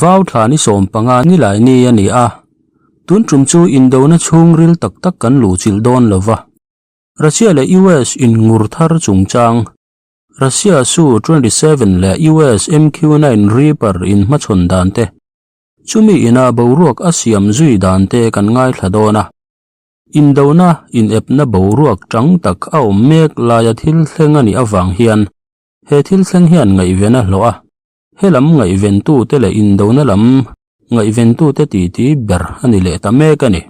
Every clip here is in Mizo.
Vau thla ni 15 nilai ni a ni a, tun tum chu indona chhungril tak tak kan luhchilh dawn lo va. Russia leh US inngur thar chungchang, Russia Su 27 leh US MQ-9 Reaper inhmachhawn dan te, chumi ina boruak a siam zui dan te kan ngaithla dawn a. Indona inepna boruak tang tak a awm mek laia thil thleng a nih avang hian he thil thleng hian ngaihven a hlawh a, he lam ngaihventute leh indona lam ngaihventute titi ber a ni leh ta mek a ni.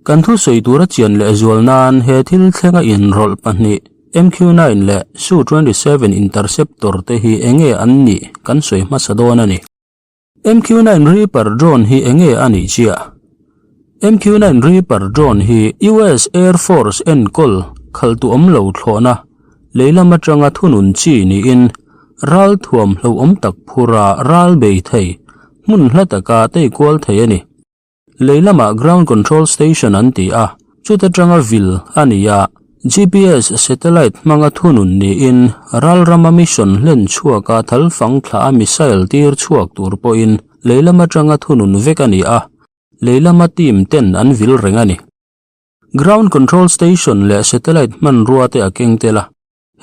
Kan thusawi tura chian leh zual nan he thil thlenga inrawlh pahnih MQ-9 leh Su-27 interceptor te hi enge an nih kan sawi hmasa dawn a ni. MQ-9 Reaper drone hi enge a nih chiah? MQ-9 Reaper drone hi US Air Force enkawl khaltu awm lo thlawhna lei lam atanga thunun chi niin ral thuam hlauhawm tak phura ral bei thei hmun hla taka tei kual thei a ni. Lei lamah Ground Control Station an ti a, chuta tanga vil a ni a, GPS satellite hmanga thunun niin ral rama mission hlen chhuaka thal fang thlah a missile tir chhuak tur pawhin lei lam atanga thunun vek a ni a, lei lama team ten an vil reng a ni. Ground Control Station leh satellite hmanrua te a keng tel a,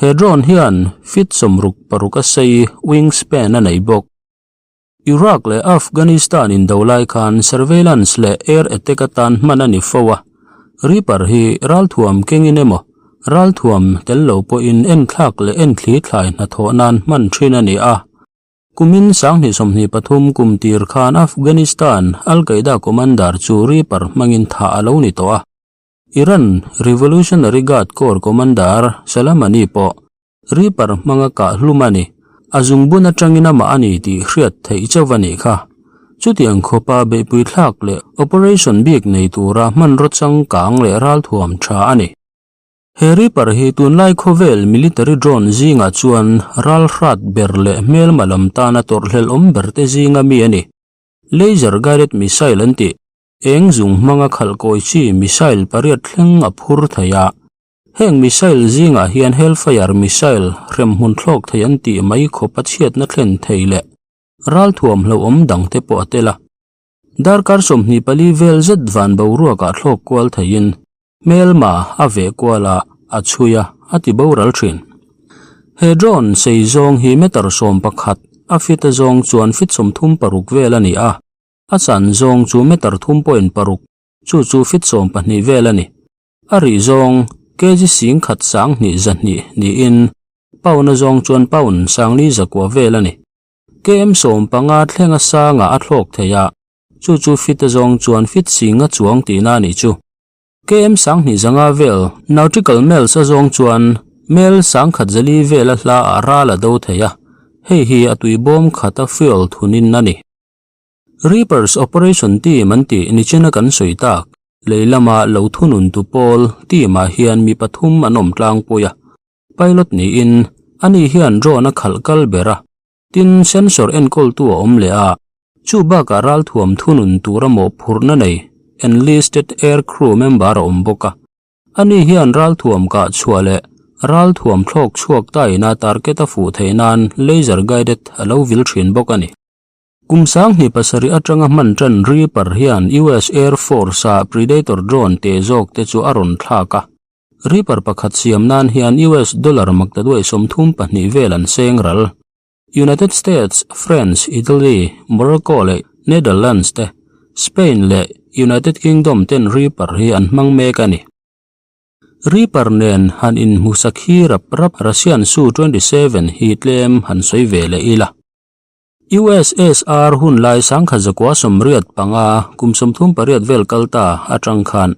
he drone hian feet 66 a sei wingspan a nei bawk. Iraq leh Afghanistan indo lai khan surveillance leh air attack atan hman a ni fo a, Reaper hi ralthuam kengin emaw, ralthuam tel lo pawhin enthlak leh enthli thlai hnathawh nan hman thin a ni a. Kumin 2023 kum tir khan Afghanistan Al-Qaeda commander chu Reaper hmangin thah a lo ni tawh a, Iran Revolutionary Guard Corps commander Soleimani pawh Reaper hmanga kah hlum a ni. A zungbun atangin amah a ni tih hriat theih chauh a nih kha. Chutiang khawpa beihpui thlak leh operation bik nei tura hmanraw changkang leh ralthuam tha a ni. He Reaper hi tunlai khawvel military drone zingah chuan ral hrat ber leh hmelma lam tana tawrhhlelh awm ber te zinga mi a ni. Laser guided missile an tih, eng zung hmanga khalh kawi chi missile pariat thleng a phur thei a. Heng missile zingah hian Hellfire missile hremhmun thlawk thei an tih mai khawp a chhiatna thlen thei leh ralthuam hlauhawm dang te pawh a tel a. Darkar 24 vel zet van boruakah thlawk kual theiin hmelma a veh kual a, a chhui a, a ti boral thin. He drone sei zawng hi meter 11 a fit a zawng chuan fit 36 vel a ni a, a chan zawng chu meter 3.6 chu chu fit 12 vel a ni. A rih zawng kg 10,000 sang hnih zahnih niin pound a zawng chuan pound sangli zakua vel a ni. Km 15 thlenga sangah a thlawk thei a, chu chu fit a zawng chuan fit singa chuang tihna a nih chu. Km sang hnih zanga vel nautical miles a zawng chuan mel 10,000 zali vel a hla ah ral a do thei a, hei hi a tuibawm khata fuel thunin a ni. Reapers Operation Team an tih nichina kan sawi tak. Lei lama lo thunun tu pawl team ah hian mi pathum an awm tlangpui a, pilot niin ani hian drone a khalh kal ber a, tin sensor enkawltu a awm leh a, chu bakah ralthuam thunun tura mawhphurhna nei enlisted air crew member a awm bawk a, ani hian ralthuam kah chhuah leh ralthuam thlawk chhuak ta ina target a fuh theih nan laser guided a lo vil thin bawk a ni. Kum 2007 atanga hman tan Reaper hian US Air Force a Predator drone te zawk te chu a rawn thlak a. Reaper pakhat siam nan hian US dollar maktaduai 32 vel an seng ral. United States, France, Italy, Morocco leh Netherlands te, Spain leh United Kingdom ten Reaper hi an hmang mek a ni. Reaper nen han inhmu sakhi rap rap Russian Su-27 hi tlem han sawi ve leh ila. USSR hun lai 1985 kum 38 vel kal ta atang khan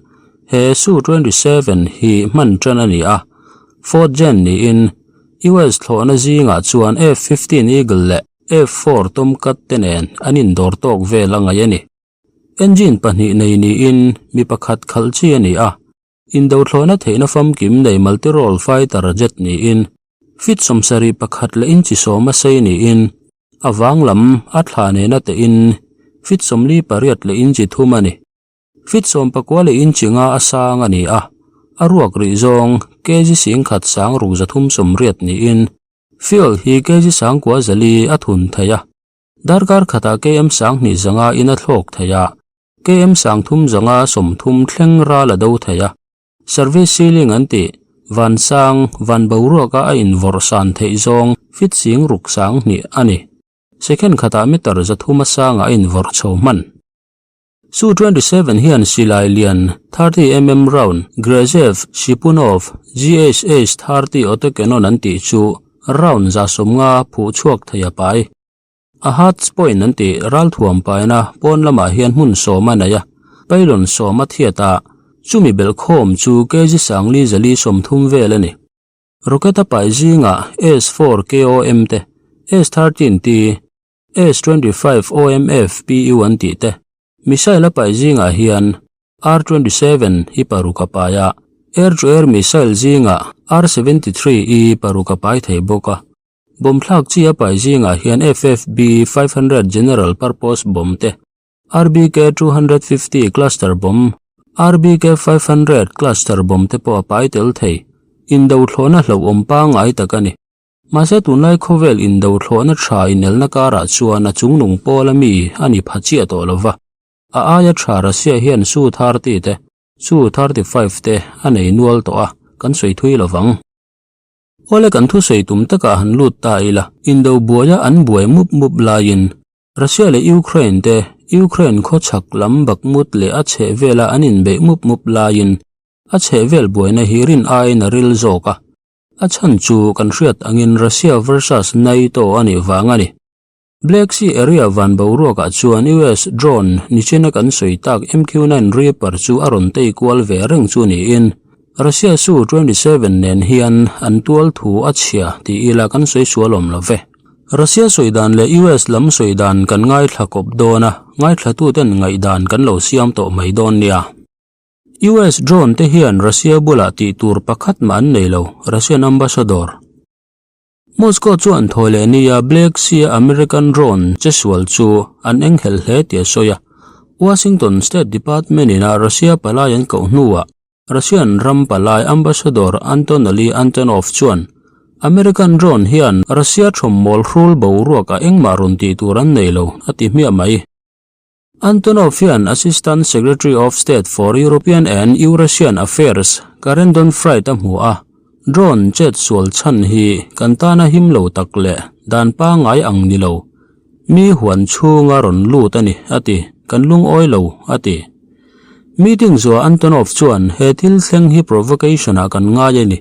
he Su-27 hi hman tan a ni a, fourth gen niin US thlawhna zingah chuan F-15 Eagle leh F-4 Tomcat te nen an indawr tawk vel a ngaih a ni. Engine pahnih nei niin mi pakhat khalh chi a ni a, indo thlawhna theihna famkim nei multi-role fighter jet niin fit 71 leh inchi 10 a sei niin a vang lam a thla nena te in fit 48 leh inchi 3 a ni. Fit 19 leh inchi 5 a sang a ni a, a ruak rih zawng kg 10,000 sang ruk 380 niin fuel hi kg 9,400 a thun thei a. Darkar khatah KM 20 zanga in a thlawk thei a, KM 30 zanga 30 thleng ral a do thei a. Service ceiling an tih, vansang, van boruaka a invawrh san theih zawng fit sing ruk 2000 a ni. Second khatah meter 300 a sangah a invawrh chho hman. Su 27 hian silai lian 30 mm round Grazev Shipunov GHH 30 autocannon an tih chu round 150 phuh chhuak thei a pai. A hard point an tih ralthuam paina pawn lamah hian hmun sawm a nei a, pylon sawm a thiat a, chumi belhkhawm chu kg 4430 vel a ni. Rocket a pai zingah S-4 KOM te, S-13T, S-25 OMF PU an tih te, missile a pai zingah hian R-27 hi paruk a pai a, air-to-air missile zingah R-73E paruk a pai thei bawk a. Bomb thlak chi a pai zingah hian FFB 500 General Purpose Bomb te, RBK 250 Cluster Bomb, RBK 500 Cluster Bomb te pawh a pai tel thei. Indo thlawhna hlauhawm pangngai tak a ni. Mahse tunlai khawvel indo thlawhna tha inelna karah chuan a chungnung pawl a mi a ni pha chiah tawh lova. A aia tha Russia hian Su 30 te, Su 35 te a nei nual tawh a, kan sawi thui lovang. Awle kan thusawi tum takah han lut ta ila, indo buaia an buai mup mup laiin Russia leh Ukraine te Ukraine khawchhak lam Bakhmut leh a chhehvela an inbeih mup mup laiin a chhehvel buaina hi rin aiin a ril zawk a, a chhan chu kan hriat angin Russia versus NATO a nih vang a ni. Black Sea area van boruakah chuan US drone nichina kan sawi tak MQ-9 Reaper chu a rawn tei kual ve reng chu niin Russia Su 27 nen hian an tual thu a chhia tih ila kan sawi sual awm lo ve. Russia sawi dan leh US lam sawi dan kan ngaithla kawp dawn a, ngaithlatuten ngaihdan kan lo siam tawh mai dawn nia. US drone te hian Russia bulah tih tur pakhat mah an nei lo, Russian ambassador. Moscow chuan thawi leh nia Black Sea American drone che sual chu an enghelh hle tih a sawi a. Washington State Department in a Russia palai an koh hnuah Russian ram palai Ambassador Antonali Antonov chuan American drone hian Russia thawmmawl hrul boruak a engmah rawn tih tur an nei lo a ti hmiah mai. Antonov hian Assistant Secretary of State for European and Eurasian Affairs Karen Donfried a hmu a, drone chet sual chhan hi kan tana him lo tak leh dan pangngai ang ni lo, mi huan chhunga rawn lut a ni, a ti. Kan lungawi lo, a ti. Meeting zuah Antonov chuan he thil thleng hi provocation-ah kan ngai a ni.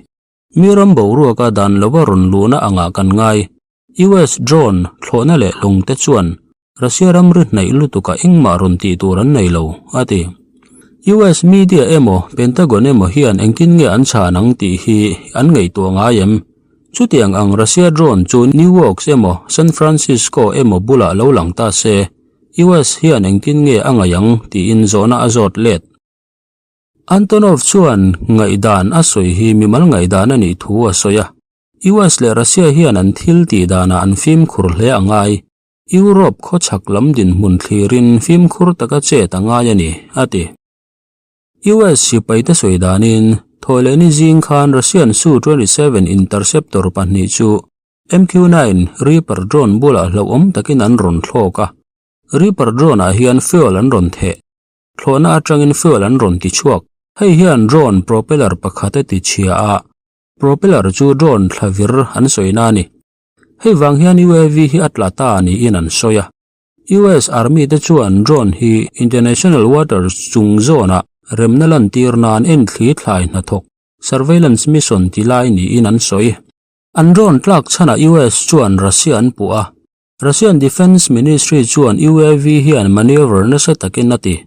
Mi ram boruaka dan lova rawn luhna angah kan ngai. US drone thlawhna leh lawng te chuan Russia ramri hnaih lutuk a engmah rawn tih tur an nei lo, a ti. US media emaw Pentagon emaw hian engtin nge an chhan ang tih hi an ngaihtuah ngai em? Chutiang ang Russia drone chu New York emaw San Francisco emaw bulah lo lang ta se, US hian engtin nge a ngaih ang tiin zawhna a zawt let. Antonov chuan ngaihdan a sawi hi mimal ngaihdan a nih thu a sawi a. US leh Russia hian an thil tih danah an fimkhur hle a ngai. Europe khawchhak lam dinhmun thlirin fimkhur taka chet a ngai a ni, a ti. US sipaite sawi danin, Thawhlehni zing khan Russian Su-27 interceptor pahnih chu MQ-9 Reaper drone bulah hlauhawm takin an rawn thlawk a. Reaper drone-ah hian fuel an rawn theh. Thlawhna atangin fuel an rawn ti chhuak. Hei hian drone propeller pakhat a ti chhia a, Propeller chu drone thla vir an sawina a ni. Hei vang hian UAV hi a tla ta niin an sawi a. US Army te chuan drone hi international waters chung zawnah remna lantir nan enthli thlai hnathawk, surveillance mission ti lai niin an sawi. An drone tlak chhanah US chuan Russia an puh a. Russian Defence Ministry chuan UAV hian maneuver nasa takin a ti.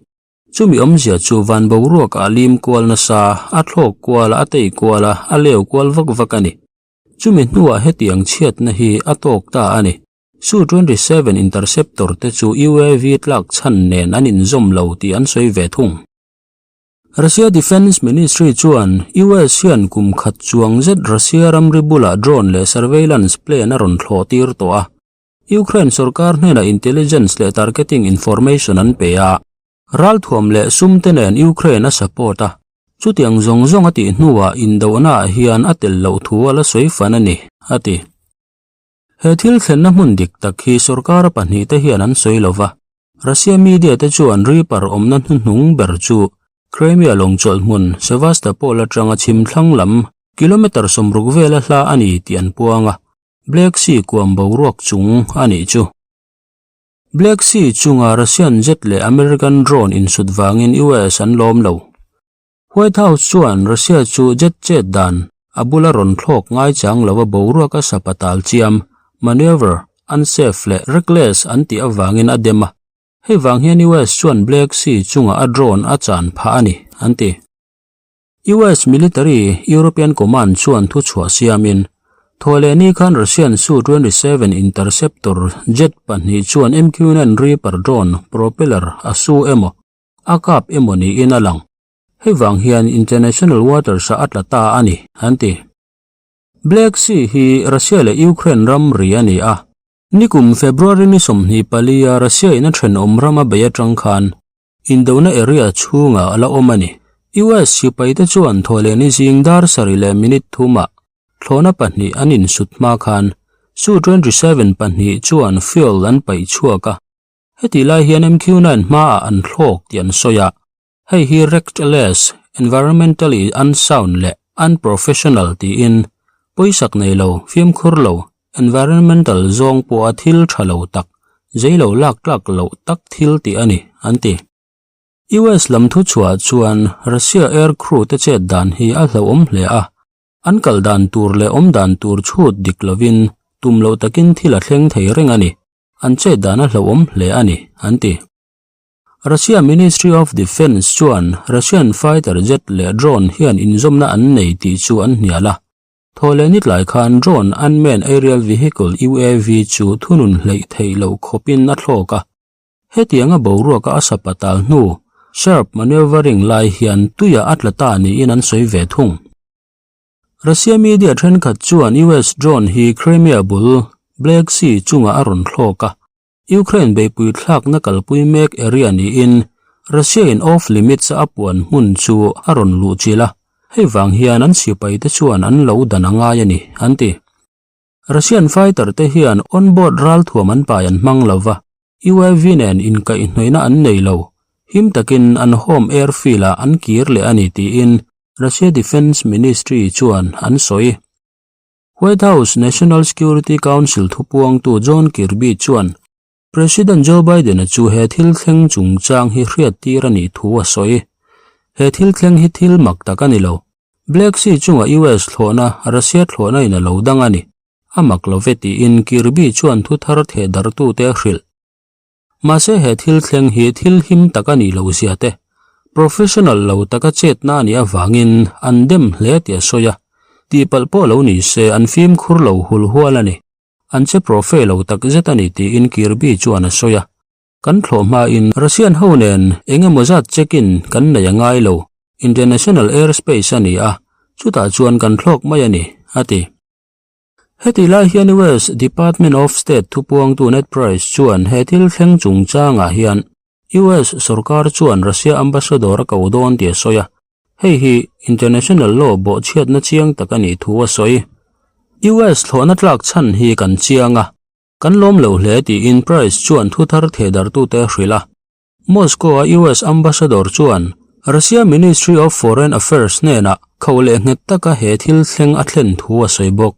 Chumi awmzia chu van boruak a lim kual nasa, a thlawk kual a, a tei kual a, a leu kual vak vak a ni. Chumi hnuah hetiang chhiatna hi a tawk ta a ni. Su-27 interceptor te chu UAV tlak chhan nen an inzawm lo tih an sawi ve thung. Russia Defence Ministry chuan US hian kum khat chuang zet Russia ramri bulah drone leh surveillance plane a rawn thlawh tir tawh a. Ukraine sorkar hnenah intelligence leh targeting information an pe a, ralthuam leh sum te nen Ukraine a support a, chutiang zawng zawng a tih hnuah indohnaah hian a tel loh thu a la sawi fan a ni, a ti. He thil thlenna hmun dik tak hi sorkara pahnihte hian an sawi lo va, Russia media te chuan Reaper awmna hnuhnung ber chu Crimea lawng chawlh hmun Sevastopol atanga chhim thlang lam kilometre 60 vela hla a ni tih an puang a, Black Sea kuam boruak chung a nih chu. Black Sea chunga Russian jet leh American drone insut vangin US an lawm lo. White House chuan Russia chu jet chet dan a bula rawn thlawk ngaichang lova boruak a sapa tal chiam, maneuver, unsafe leh reckless an tih avangin a dem a. Hei vang hian US chuan Black Sea chungah a drone a chan phah a ni, an ti. US Military European Command chuan thuchhuah siamin, Thawhlehni khan Russian Su-27 interceptor jet pahnih chuan MQ-9 Reaper drone propeller a su emaw, a kap emaw niin a lang. Hei vang hian international waters-ah a tla ta a ni, an ti. Black Sea hi Russia leh Ukraine ramri a ni a. Nikum February ni 24 a Russia-in a thenawm ram a bei atang khan Indona area chhungah a la awm a ni. US sipaite chuan thawhlehni zing dar sarih leh minute thumah thlawhna pahnih an insut hma khan Su-27 pahnih chuan fuel an paih chhuak a. Hetih lai hian MQ-9 hmaah an thlawk tih an sawi a. Hei hi reckless, environmentally unsound leh unprofessional tiin pawisak nei lo, fimkhur lo, environmental zawng pawha thil tha lo tak, zei lo lak tlak loh tak thil tih a ni, an ti. US lam thuchhuah chuan Russia air crew te chet dan hi a hlauhawm hle a, an kal dan tur leh awm dan tur chhut dik lovin tum loh takin thil a thleng thei reng a ni, an chet dan a hlauhawm hle a ni, an ti. Russia Ministry of Defence chuan Russian fighter jet leh drone hian inzawmna an nei tih chu an hnial a, Thawhleh ni tlai khan drone unmanned aerial vehicle, UAV, chu thunun hleih theih loh khawpin a thlawk a. Hetianga boruaka a sapa tal hnu, sharp manoeuvring lai hian tuiah a tla ta niin an sawi ve thung. Russia media thenkhat chuan US drone hi Crimea bul, Black Sea chungah a rawn thlawk a. Ukraine beihpui thlakna kalpui mek area niin Russia-in off limits a puan hmun chu a rawn luh chilh a, hei vang hian an sipaite chuan an lo dan a ngai a ni, an ti. Russian fighter te hian on-board ralthuam an pai an hmang lo va, UAV nen inkaihhnawihna an nei lo, him takin an home airfield-ah an kir leh a ni tiin Russia Defence Ministry chuan an sawi. White House National Security Council thupuangtu John Kirby chuan President Joe Biden-a chu he thil thleng chungchang hi hriattir a nih thu a sawi. He thil thleng hi thil mak tak a ni lo. Black Sea chunga US thlawhna Russia thlawhna in a lo dang a ni. A mak lo ve tiin Kirby chuan thu thar thehdarhtute a hrilh. Mahse he thil thleng hi thil him tak a nih loh zia te, professional lo taka chetna a nih avangin an dem hle tih a sawi a, tihpalh pawh lo ni se an fimkhur lo hul hual a ni, an che profe lo tak zet a ni tiin Kirby chuan a sawi a. Kan thlawh hmain Russian ho nen eng emaw zat check-in kan nei a ngai lo, international airspace a ni a, chutah chuan kan thlawk mai a ni, a ti. Heti lai hian US Department of State thupuangtu Ned Price chuan he thil thleng chungchangah hian US sorkar chuan Russia ambassador a ko dawn tih a sawi a, hei hi international law bawhchhiatna chiang tak a nih thu a sawi. US thlawhna tlak chhan hi kan chiang a, kan lawm lo hle tiin Price chuan thu thar thehdarhtute a hrilh a. Moscow-a US ambassador chuan Russia Ministry of Foreign Affairs hnenah kho leh nghet taka he thil thleng a thlen thu a sawi bawk.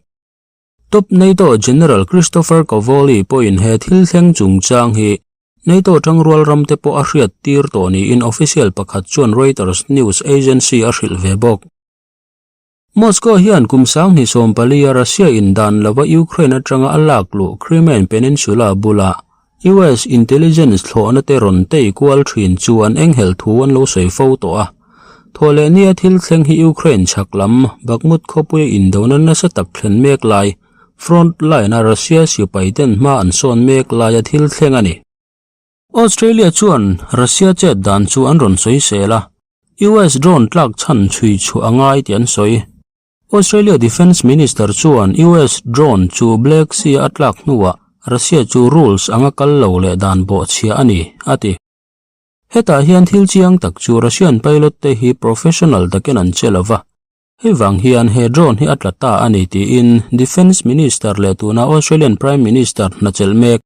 Top NATO General Christopher Cavoli pawhin he thil thleng chungchang hi NATO tangrual ramte pawh a hriattir tawh niin official pakhat chuan Reuters news agency a hrilh ve bawk. Moscow hian kum 2014 a Russia in dan lova Ukraine atanga a lak luh Crimean Peninsula bula US intelligence thlawhna te rawn tei kual thin chu an enghelh thu an lo sawi fo tawh a. Thawhleh nia thil thleng hi Ukraine chhak lam Bakhmut khawpuia indona nasa tak thlen mek lai, front line a Russia sipai ten hma an sawn mek laia thil thleng a ni. Australia chuan Russia chet dan chu an rawn sawi sel a, US drone tlak chhan chhui chhuah a ngai tih an sawi. Australia Defence Minister chuan US drone chu Black Sea a tlak hnuah Russia chu rules anga kal lo leh dan bawhchhia a ni, a ti. Hetah hian thil chiang tak chu Russian pilot te hi professional takin an che lo va. Hei vang hian he drone hi a tla ta a ni tiin Defence Minister leh tuna Australian Prime Minister hna chelh mek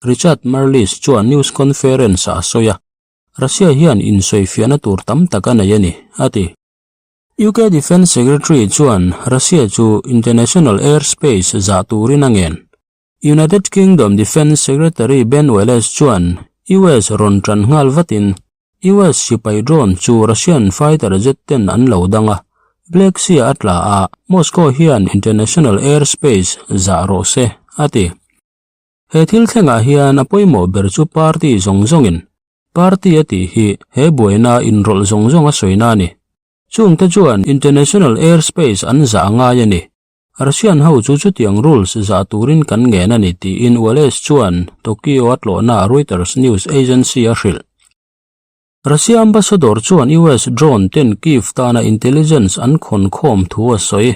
Richard Marles chuan news conference-ah a sawi a, Russia hian insawifiahna tur tam tak a nei a ni, a ti. UK Defence Secretary chuan Russia chu international airspace zah turin a ngen. United Kingdom Defence Secretary Ben Wallace chuan US rawn tan nghal vatin US sipai drone chu Russian fighter jet ten an lo dang a, Black Sea a tla a, Moscow hian international airspace zah rawh se, a ti. He thil thlengah hian a pawimawh ber chu party zawng zawngin party a tih hi he buaina inrawlh zawng zawng a sawina a ni. Chungte chuan international airspace an zah a ngai a ni. Russian ho chu chutiang rules zah turin kan ngen a ni tiin Wallace chuan Tokyo a tlawhna Reuters news agency a hrilh. Russia ambassador chuan US drone ten Kyiv tana intelligence an khawn khawm thu a sawi.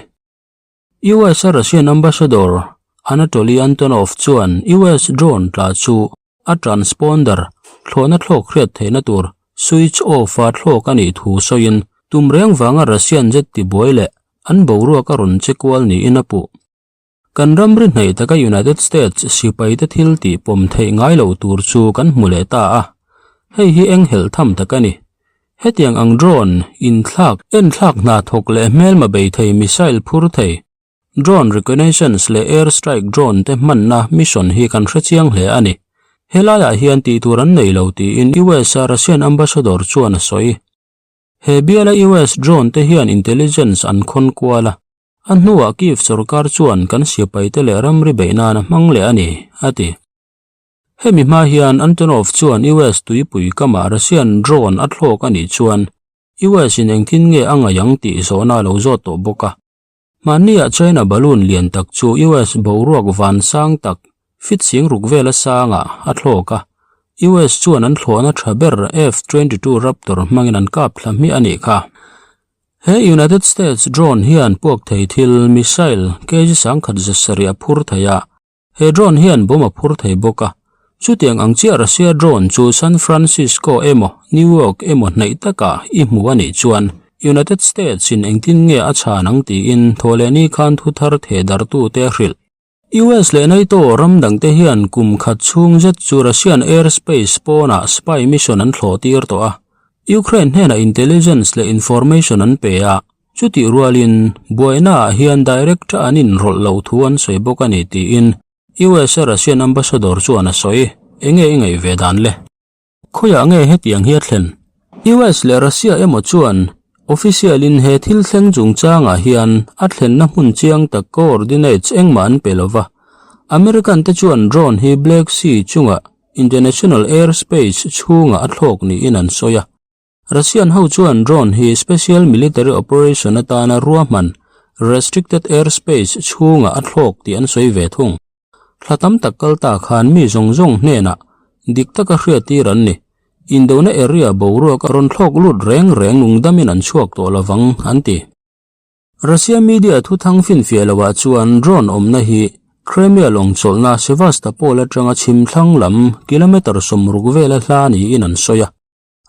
US a Russian ambassador Anatoly Antonov chuan US drone tla chu a transponder thlawhna thlawk hriat theihna tur switch off a thlawk a nih thu sawiin tum reng vanga Russian jet tibuai leh an boruak a rawn che kual niin a puh. Kan ramri hnaih taka United States sipaite thil tih pawm theih ngai loh tur chu kan hmu leh ta a, hei hi eng helh tham tak a ni. Hetiang ang drone inthlak enthlak hna thawk leh hmelma bei thei missile phur thei Drone reconnaissance leh air strike drone te hmanna mission hi kan hre chiang hle a ni. Helaiah hian tih tur an nei lo tiin US a Russian ambassador chuan a sawi. He biala US drone te hian intelligence an khawn kual a, a hnuah Kyiv sorkar chuan kan sipaite leh ramri beih nan a hmang leh a ni, a ti. Hemi hma hian Antonov chuan US tuipui kamah Russian drone a thlawk a nih chuan US in engtin nge a ngaih ang tih zawhna a lo zawt tawh bawk a. Hmanniah China balloon lian tak chu US boruak van sang tak fit sing ruk vela sangah a thlawk a, US chuan an thlawhna tha ber F-22 Raptor hmangin an kap thla hmiah a nih kha. He United States drone hian puak thei thil, missile, kg 1170 a phur thei a, He drone hian bomb a phur thei bawk a, chutiang ang chiah Russia drone chu San Francisco emaw New York emaw hnaih takah i hmu a nih chuan United States in engtin nge a chhan ang tiin thawhlehni khan thu thar theh dartute a hrilh. US leh NATO ram dangte hian kum khat chhung zet chu Russian airspace pawnah spy mission an thlawh tir tawh a, Ukraine hnenah intelligence leh information an pe a, Chutih rualin, buainaah hian direct an inrawlh loh thu an sawi bawk a ni tiin US a Russian ambassador chuan a sawi. Enge i ngaih ve dan le? Khawiah nge hetiang hi a thlen? US leh Russia emaw chuan official in he thil thleng chungchangah hian a thlenna hmun chiang tak coordinates engmah an pe lova. American te chuan drone hi Black Sea chunga international airspace chhungah a thlawk niin an sawi a. Russian ho chuan drone hi special military operation atana ruahman restricted airspace chhungah a thlawk tih an sawi ve thung. Thla tam tak kal ta khan mi zawng zawng hnenah dik taka hriattir an ni. Indona area boruak a rawn thlawk lut reng reng nungdamin an chhuak tawh lovang an ti. Russia media thuthang finfiah loah chuan drone awmna hi Crimea lawng chawlhna Sevastopol atanga chhimthlang lam kilometre 60 vela hla niin an sawi a.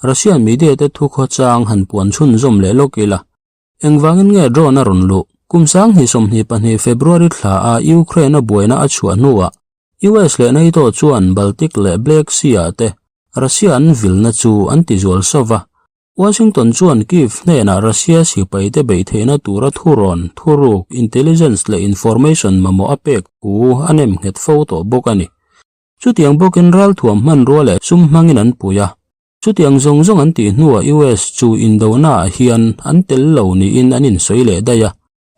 Russian media te thu khawchang han puan chhunzawm leh lawk ila, engvangin nge drone a rawn luh? Kum 2022 February thla a Ukraine a buaina a chhuah hnuah US leh NATO chuan Baltic leh Black Sea ah te Russia an vilna chu an ti zual sauh va. Washington chuan Kyiv hnenah Russia sipaite beih theihna tura thurawn, thuruk, intelligence leh information mamawh a pek thu a nem nghet fo tawh bawk a ni. Chutiang bawkin ralthuam hmanrua leh sum hmangin an pui a, chutiang zawng zawng an tih hnuah US chu indonaah hian an tel lo niin an insawi leh daih a.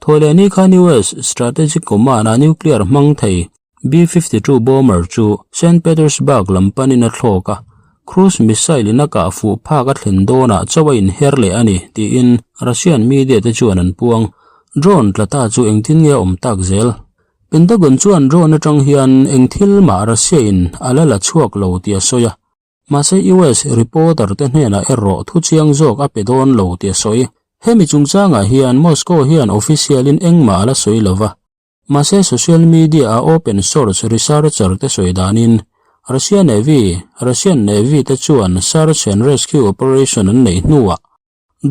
Thawhlehni khan US Strategic Command-a nuclear hmang thei B-52 bomber chu Saint Petersburg lam panin a thlawk a, cruise missile-in a kah fuh phak a thlen dawnah chauh a inher leh a ni, tiin Russian media te chuan an puang. Drone tla ta chu engtin nge a awm tak zel? Pentagon chuan drone atang hian eng thil mah Russia in a la la chhuak lo tih a sawi a, mahse US reporter te hnenah erawh thu chiang zawk a pe dawn lo tih a sawi. Hemi chungchangah hian Moscow hian official in engmah a la sawi lo va, mahse social media a open source researcher te sawi danin Russia Navy, Russian Navy te chuan search and rescue operation an neih hnuah.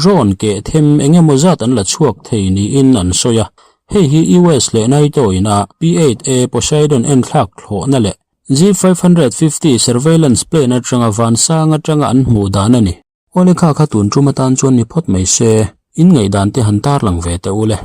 Drone keh them eng emaw zat an la chhuak thei niin an sawi a, hei hi US leh NATO in a P-8A Poseidon enthlak thlawhna leh G-550 surveillance plane atanga vansang atanga an hmuh dan a ni. Awle kha kha tun tum atan chuan ni phawt mai se, in ngaihdan te han tarlang ve teh u le.